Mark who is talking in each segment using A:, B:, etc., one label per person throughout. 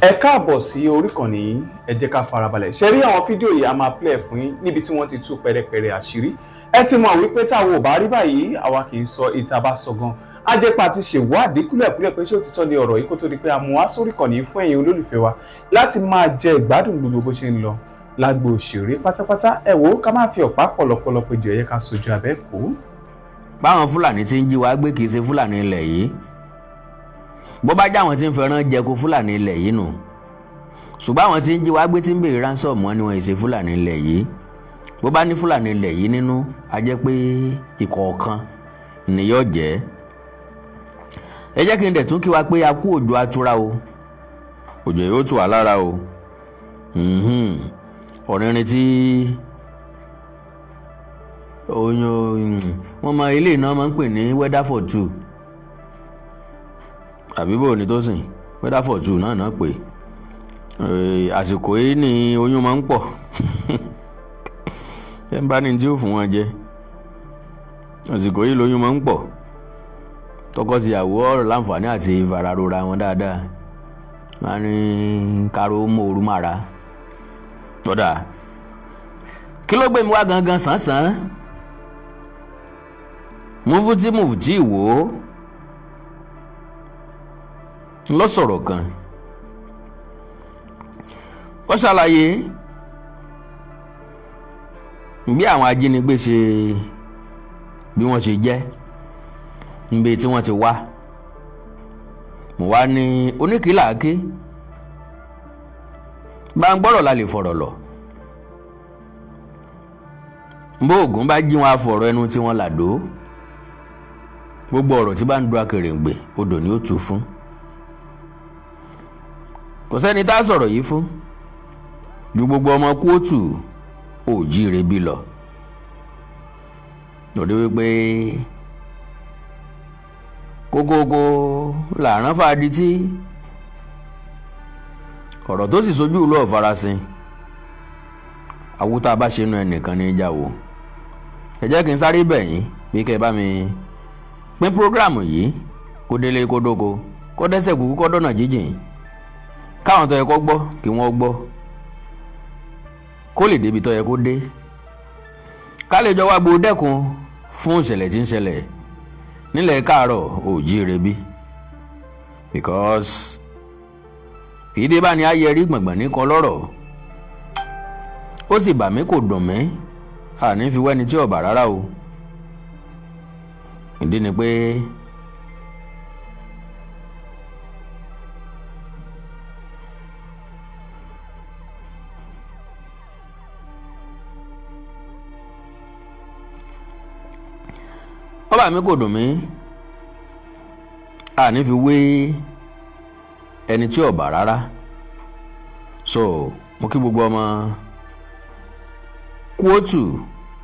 A: Ẹ káàbọ̀ sí orí ìkànnì yìí. Ẹ jẹ́ ká farabalẹ̀ ṣe rí àwọn fídíò yìí. A máa play fún yín níbi tí wọ́n ti tú pẹ̀rẹ̀pẹ̀rẹ̀ àṣírí. Ẹ ti mọ̀ wípé táwọn ò bá rí báyìí, àwa kì í sọ ìta bá sọ gan. Ajẹ́pà ti ṣèwádìí kúlẹ̀kúlẹ̀ pé ṣé òtítọ́ ni ọ̀rọ̀ yìí, kó tó di pé a mú wá sórí ìkànnì yìí fún ẹ̀yin olólùfẹ́ wa láti máa jẹ ìgbádùn gbogbo bó ṣe ń lọ lágbo òṣèré pátápátá. Ẹ wò ó, ká má fi ọ̀pá pọ̀lọpọ̀lọ péjọ, ẹ̀yẹ ká sojú abẹ́ kó.
B: Báwọn Fúlàní tí ń jí wa gbé kì í ṣe Fúlàní ilẹ̀ yìí. Bó bá jáwọn tí ń fẹ́ràn jẹko Fúlàní ilẹ̀ yìí nù, ṣùgbọ́n àwọn tí ń jí wa gbé, tí ń béèrè ransom wọn ni wọ́n ṣe Fúlàní ilẹ̀ yìí. Bó bá ní Fúlàní ilẹ̀ yìí nínú, a jẹ́ pé ìkọ̀ọ̀kan ni yóò jẹ́. Ẹ jẹ́ kí n dẹ̀ tún kí wa pé a kú òjò atura o. Òjò yóò tù wá lára o. Ọ̀rìnrìn tí oyún wọn mọ ilé iná máa ń pè ní weather for two, àbí bò ní tó sìn, weather for two náà náà pè. Àsìkò yìí ni oyún máa ń pọ̀. Ẹ ń bá ní tí ó fún wọn jẹ, àsìkò yìí lóyún máa ń pọ̀. Tọkọ-tìyàwó ọ̀rọ̀ láǹfààní àti ìfararora wọn dáadáa, wọn ní káró mòoru mára tọ́da. Kí ló gbé mi wá gangan sàn-sàn? Mufti, Mufti Ìwó ló sọ̀rọ̀ kan. Ó ṣàlàyé bí àwọn ajínigbé ṣe, bí wọ́n ṣe jẹ́, níbi tí wọ́n ti wá. Mo wá ní oníkìláàké bá ń gbọ́rọ̀ la lè fọ̀rọ̀ lọ. Bó oògùn bá jí wọn, àfọ̀rọ̀ ẹnu tí wọ́n làdó. Gbogbo ọ̀rọ̀ tí bá ń du akèrèǹgbè, odò ni ó tu fún. Kò sẹ́ni tá a sọ̀rọ̀ yìí fún ju gbogbo ọmọ kóòtù òjíire bí lọ, lórí wípé kókókó làrán fàdí tí ọ̀rọ̀ tó sì sojú ìlú ọ̀farasin. Awútá bá ṣe nu ẹnìkan ní ìjà wo. Ẹ jẹ́ kí n sáré bẹ̀ yín bí kẹ́ ẹ bá mi pín program yìí, kó délé, kó dóko, kó dẹ́sẹ̀ kúkú, kó dọ̀nà jíjìn, káwọn tó yẹ kó gbọ́ kí wọ́n gbọ́, kó lè débi tó yẹ kó dé, ká lè jọ wá gbó dẹ́kun fún ìṣẹ̀lẹ̀ tí ń ṣẹlẹ̀ nílẹ̀ káàárọ̀ òjíire bí, because kì í dé bá ní ayẹrí gbọ̀ngbọ̀n ní kan lọ́rọ̀. Ó sì bà mí, kò dùn mí, àní fi wẹ́ni tí ọ̀bà rárá o. Ìdí ni pé ó bà mí, kò dùn mí, àní fi wé ẹni tí ọ̀bà rárá. So mo kí gbogbo ọmọ kóòtù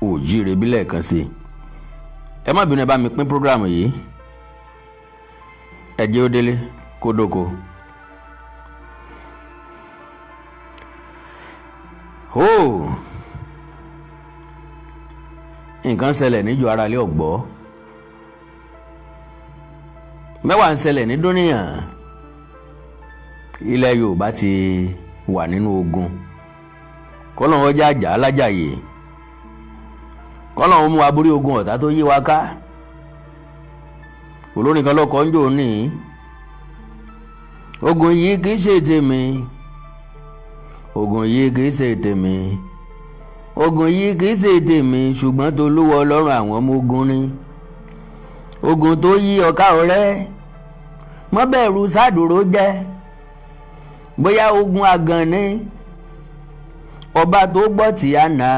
B: òjíire bí lẹ́ẹ̀kan sí i. Ẹ má bínú, ẹ bá mi pín program yìí. Ẹ jẹ́ ó délé kó dóko. Oh, nǹkan ṣẹlẹ̀ níjọ ara ilé ọ̀gbọ́ mẹ́wàá ń ṣẹlẹ̀ ní dúníyàn. Ilẹ̀ Yorùbá ti wà nínú ogun. Kọ́lọ́n ọjà àjà alájàyè, kọ́lọ́n mú wa borí ogun ọ̀tá tó yí wa ká. Olórin kan lọ́kọ̀ ń jò ní ogun yìí kì í ṣe tèmi, ogun yìí kì í ṣe tèmi, ogun yìí kì í ṣe tèmi, ṣùgbọ́n tolúwa Ọlọ́run àwọn ọmọ ogun ni. Ogun tó yí ọ̀ká ọ̀rẹ́ mọ́ bẹ̀rù sádùró jẹ́, bóyá ogun àgàn ni. Ọba tó gbọ́ tí àná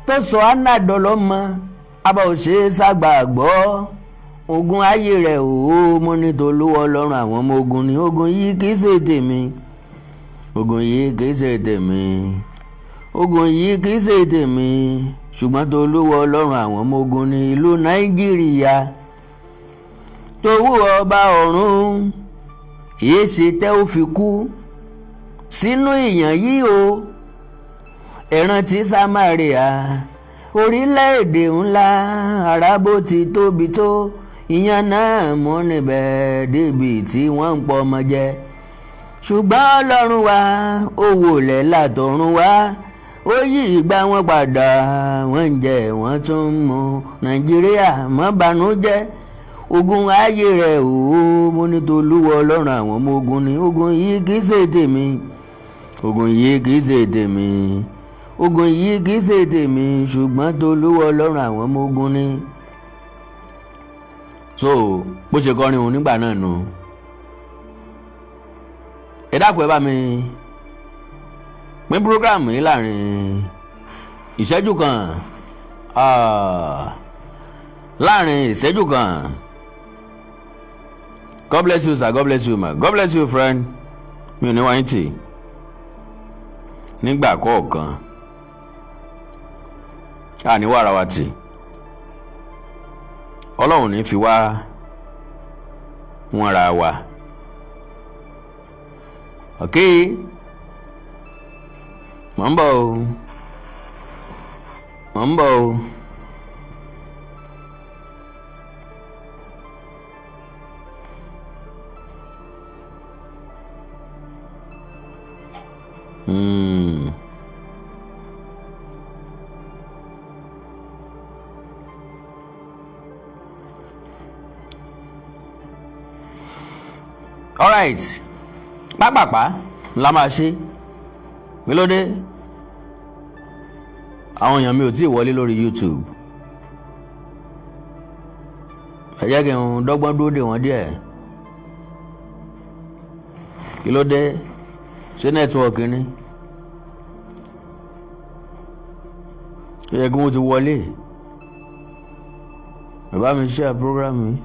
B: tó sọ àná dọlọ́mọ abá ò ṣe é ságbàgbọ́ ogun ayé rẹ̀ òó. Mo ní tolúwa Ọlọ́run àwọn ọmọ ogun ni. Ogun yìí kì í ṣe tèmi, ogun yìí kì í ṣe tèmi, ogun yìí kì í ṣe tèmi, ṣùgbọ́n tolúwa Ọlọ́run àwọn ọmọ ogun ní ìlú Nàìjíríà towó ọba ọ̀run. Èé ṣe tẹ́ ó fi kú sínú ìyàn yìí o? Ẹ̀ràn tí Samaria, orílẹ̀-èdè ńlá arábó ti tóbi tó, ìyẹn náà mú níbẹ̀ débi tí wọ́n ń pọ̀ ọmọ jẹ. Ṣùgbọ́n Ọlọ́run wa, ó wọlé látọ̀run wá, ó yí ìgbà wọn padà. Wọ́n ń jẹ, wọ́n tún ń mu. Nàìjíríà, má bànújẹ́, ogun ayé rẹ̀ o. Mo ní tolúwọ Ọlọ́run àwọn ọmọ ogun ni. Ogun yìí kì í ṣe tèmi, ogun yìí kì í ṣe tèmi, ogun yìí kì í ṣe tèmi, ṣùgbọ́n tolúwọ Ọlọ́run àwọn ọmọ ogun ni. So bó ṣe kọrin òun nígbà náà nù. Ẹ dákun, ẹ bá mi pín program yìí láàrin ìṣẹ́jú kan, láàrin ìṣẹ́jú kan. God bless you, sir. God bless you, ma. God bless you, friend. Mi ò ní wáyé tì nígbà kọ̀ọ̀kan, a ní wàrà wa tì. Ọlọ́run ní fi wá wọ́n ra wa. Ok, mò ń bọ̀ o, mò ń bọ̀ o. Alright, pápápá la máa ṣe. Kí ló dé? Àwọn èèyàn mi ò tí ì wọlé lórí YouTube. Ẹ jẹ́ kí n dọ́gbọ́n dúró dè wọ́n díẹ̀. Kí ló dé? Ṣé network ni? Ó yẹ kí wọ́n ti wọlé. Bàbá mi, share program yìí.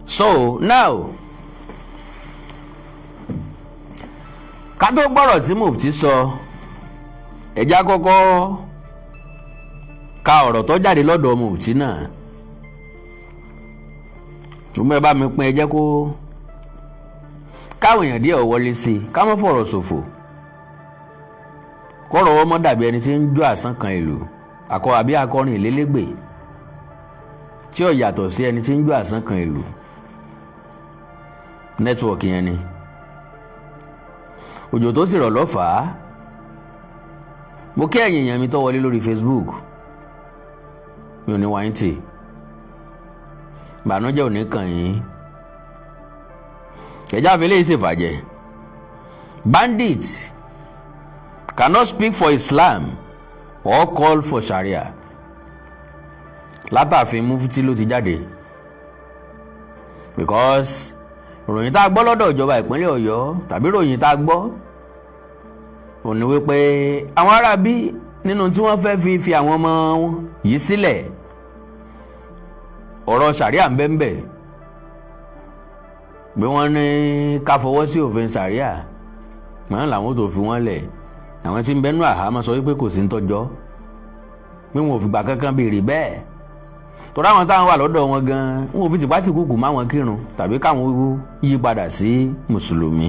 B: So now, ká tó gbọ́rọ̀ tí Mufti sọ, ẹ̀já kọ́kọ́ ka ọ̀rọ̀ tó jáde lọ́dọ̀ Mufti náà. Ṣùgbọ́n ẹ bá mi pín, ẹ jẹ́ kó káwọn èèyàn díẹ̀ wọlé sí i, ká má fọ̀rọ̀ ṣòfò, kọ́rọ̀ wọ́n mọ́ dàbí ẹni tí ń jó àsán kan ìlú akọ àbí akọrin ìlélégbè tí ò yàtọ̀ sí ẹni tí ń jó àsán kan ìlú. Network yẹn ni òjò tó sì rọ̀ lọ́fàá. Mo kí ẹ̀yin èèyàn mi tó wọlé lórí Facebook. Mi ò ní wáyé tì, ìbànújẹ́ ò ní kàn yín. Ẹ̀já àfẹlẹ́ yìí ṣèfàjẹ́. Bandit cannot speak for Islam or call for Sharia. Látàfin Mufti ló ti jáde, because ìròyìn tá a gbọ́ lọ́dọ̀ ìjọba ìpínlẹ̀ Ọ̀yọ́, tàbí ìròyìn tá a gbọ́ ò ní wípé àwọn aráabí nínú tí wọ́n fẹ́ fi àwọn ọmọ yìí sílẹ̀, ọ̀rọ̀ Sharia ń bẹ ń bẹ, bí wọ́n ní ká fọwọ́ sí òfin Sharia mọ́ làwọn tó fi wọ́n lẹ̀. Àwọn tí ń bẹnu àhámọ́ sọ wípé kò sí ń tọ́jọ́ pé wọn ò fìgbà kankan béèrè bẹ́ẹ̀, torí àwọn táwọn wà lọ́dọ̀ wọn gan, wọn ò fi tìpátìkúkù má wọn kírun tàbí káwọn yí padà sí mùsùlùmí.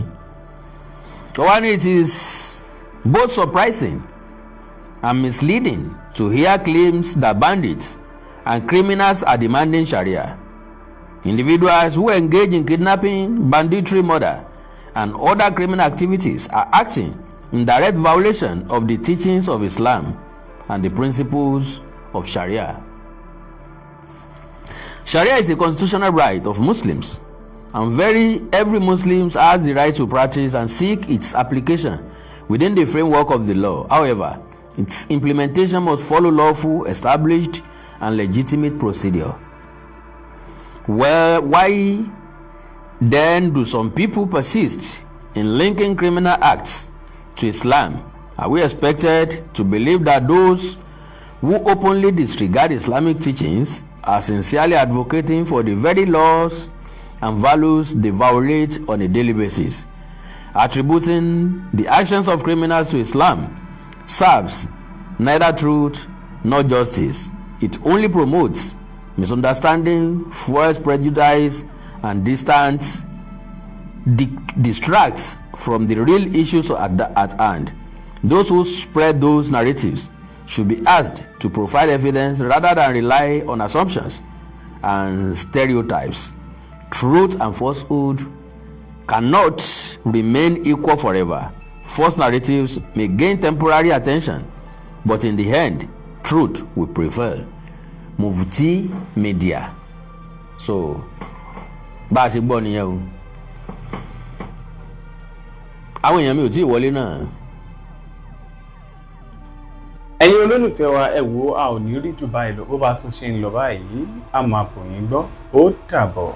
B: Wọ́n ní it is both surprising and misleading to hear claims that bandits and criminals are demanding Sharia. Individuals who engage in kidnapping, banditry, murder, and other criminal activities are acting in direct violation of the teachings of Islam and the principles of Sharia. Sharia is a constitutional right of Muslims, and very every Muslim has the right to practice and seek its application within the framework of the law. However, its implementation must follow lawful, established, and legitimate procedure. Well, why then do some people persist in linking criminal acts to Islam? Are we expected to believe that those who openly disregard Islamic teachings are sincerely advocating for the very laws and values they violate on a daily basis? Attributing the actions of criminals to Islam serves neither truth nor justice. It only promotes misunderstanding, fuels prejudice, and distance distracts from the real issues at hand. Those who spread those narratives should be asked to provide evidence rather than rely on assumptions and stereotypes. Truth and falsehood cannot remain equal forever. False narratives may gain temporary attention, but in the end, truth will prevail. Mufti Media. So, bá a ṣe gbọ́ nìyẹn o. Àwọn èèyàn mi ò tí ì wọlé náà.
A: Ẹ̀yin olólùfẹ́ wa, ẹ wo, a ò ní rí jù báyìí lọ. Bó bá tún ṣe ń lọ báyìí, a máa bò yín gbọ́. Ó dàbọ̀.